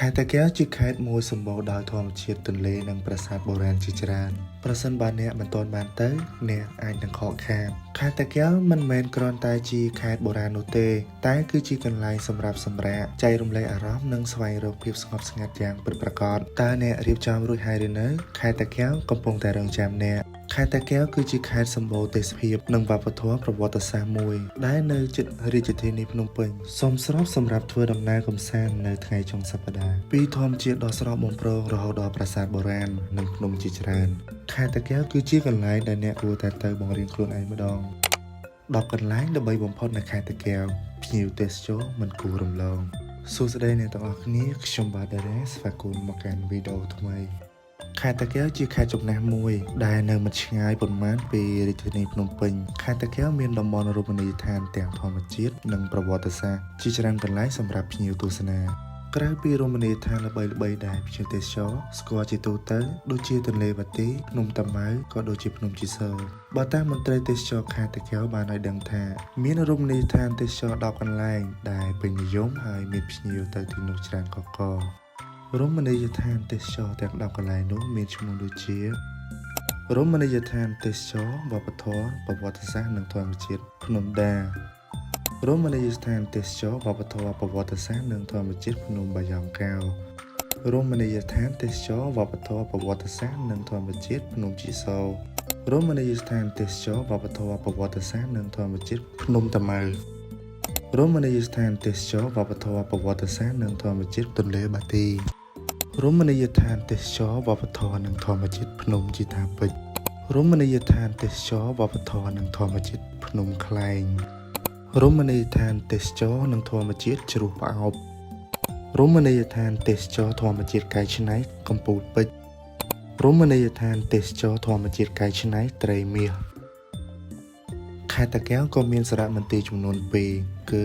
ខេត្តតាកែវជាខេត្តមួយសម្បូរដោយធម្មជាតិទន្លេនិងប្រាសាទបុរាណជាច្រើនប្រសិនបើអ្នកមិនទាន់បានទៅអ្នកអាចនឹងខកខានខេត្តតាកែវមិនមែនគ្រាន់តែជាខេត្តបុរាណនោះទេ តែគឺជាកន្លែងសម្រាប់សម្រាកចែករំលែកអារម្មណ៍និងស្វែងរកភាពស្ងប់ស្ងាត់យ៉ាងពិតប្រាកដតើអ្នករៀបចំរួចហើយឬនៅខេត្តតាកែវកំពុងតែរងចាំអ្នកខេត្តតាកែវគឺជាខេត្តសម្បូរទេសភាពនិងវប្បធម៌ប្រវត្តិសាស្ត្រមួយដែលនៅជិតរាជធានីភ្នំពេញសមស្របសម្រាប់ធ្វើដំណើរកម្សាន្តនៅថ្ងៃចុងសប្តាហ៍ពីធម្មជាតិដ៏ស្រស់បំព្រងរហូតដល់ប្រាសាទបុរាណនិងភ្នំជាច្រើនខេត្តតាកែវគឺជាកន្លែងដែលអ្នកគួរតែទៅបង្រៀនខ្លួនឯងម្ដង10កន្លែងល្បីបំផុតនៅខេត្តតាកែវភ្ញៀវទេសចរមិនគួររំលងសួស្តីអ្នកទាំងអស់គ្នាខ្ញុំបាទតារាស្វាគមន៍មកកាន់វីដេអូថ្មី ខេត្តតាកែវជាខេត្តចំណាស់មួយដែលនៅមិនឆ្ងាយប៉ុន្មានពីរាជធានីភ្នំពេញខេត្តតាកែវមានតំបន់រមណីយដ្ឋានទាំងធម្មជាតិនិងប្រវត្តិសាស្ត្រជាច្រើនកន្លែងសម្រាប់ភ្ញៀវទស្សនាក្រៅពីរមណីយដ្ឋានល្បីៗដែលភ្ញៀវទេសចរស្គាល់ជាទូទៅដូចជាទន្លេបាទីភ្នំតាម៉ៅក៏ដូចជាភ្នំជីសូរបើតាមមន្ត្រីទេសចរខេត្តតាកែវបានឲ្យដឹងថាមានរមណីយដ្ឋានទេសចរ10កន្លែងដែលពេញនិយមហើយមានភ្ញៀវទៅទីនោះច្រើនកករ រមណីយដ្ឋានទេសចរទាំង10កន្លែងនោះមានឈ្មោះដូចជា រមណីយដ្ឋានទេសចរវប្បធម៌ប្រវត្តិសាស្ត្រនិងធម្មជាតិភ្នំដារមណីយដ្ឋានទេសចរវប្បធម៌ប្រវត្តិសាស្ត្រនិងធម្មជាតិភ្នំបាយ៉ង់កោរមណីយដ្ឋានទេសចរវប្បធម៌ប្រវត្តិសាស្ត្រនិងធម្មជាតិភ្នំជីសូររមណីយដ្ឋានទេសចរវប្បធម៌ប្រវត្តិសាស្ត្រនិងធម្មជាតិភ្នំតាម៉ៅរមណីយដ្ឋានទេសចរវប្បធម៌ប្រវត្តិសាស្ត្រនិងធម្មជាតិទន្លេបាទី រមណីយដ្ឋានទេសចរវប្បធម៌និងធម្មជាតិភ្នំជីតាពេជ្ររមណីយដ្ឋានទេសចរវប្បធម៌និងធម្មជាតិភ្នំខ្លែងរមណីយដ្ឋានទេសចរនិងធម្មជាតិជ្រោះផ្អោបរមណីយដ្ឋានទេសចរធម្មជាតិកែច្នៃកំពូលពេជ្ររមណីយដ្ឋានទេសចរធម្មជាតិកែច្នៃត្រីមាសខេត្តតាកែវក៏មានសារមន្ទីរចំនួន2គឺ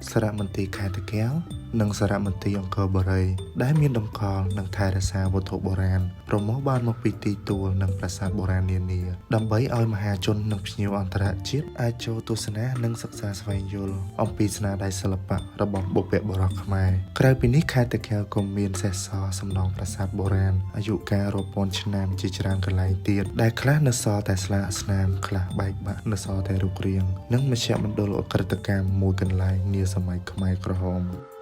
សារមន្ទីរខេត្តតាកែវនិងសារមន្ទីរអង្គរបុរីដែលមានតម្កល់និងថែរក្សាវត្ថុបុរាណប្រមូលបានមកពីទីទួលនិងប្រាសាទបុរាណនានាដើម្បីឲ្យមហាជននិងភ្ញៀវអន្តរជាតិអាចចូលទស្សនានិងសិក្សាស្វែងយល់អំពីស្នាដៃសិល្បៈរបស់បុព្វបុរសខ្មែរក្រៅពីនេះខេត្តតាកែវក៏មានសេសសល់សំណង់ប្រាសាទបុរាណអាយុកាលរាប់ពាន់ឆ្នាំជាច្រើនកន្លែងទៀតដែលខ្លះនៅសល់តែស្លាកស្នាមខ្លះបែកបាក់នៅសល់តែរូបរាងនិងមជ្ឈមណ្ឌលឧក្រិដ្ឋកម្មមួយកន្លែងនាសម័យខ្មែរក្រហម។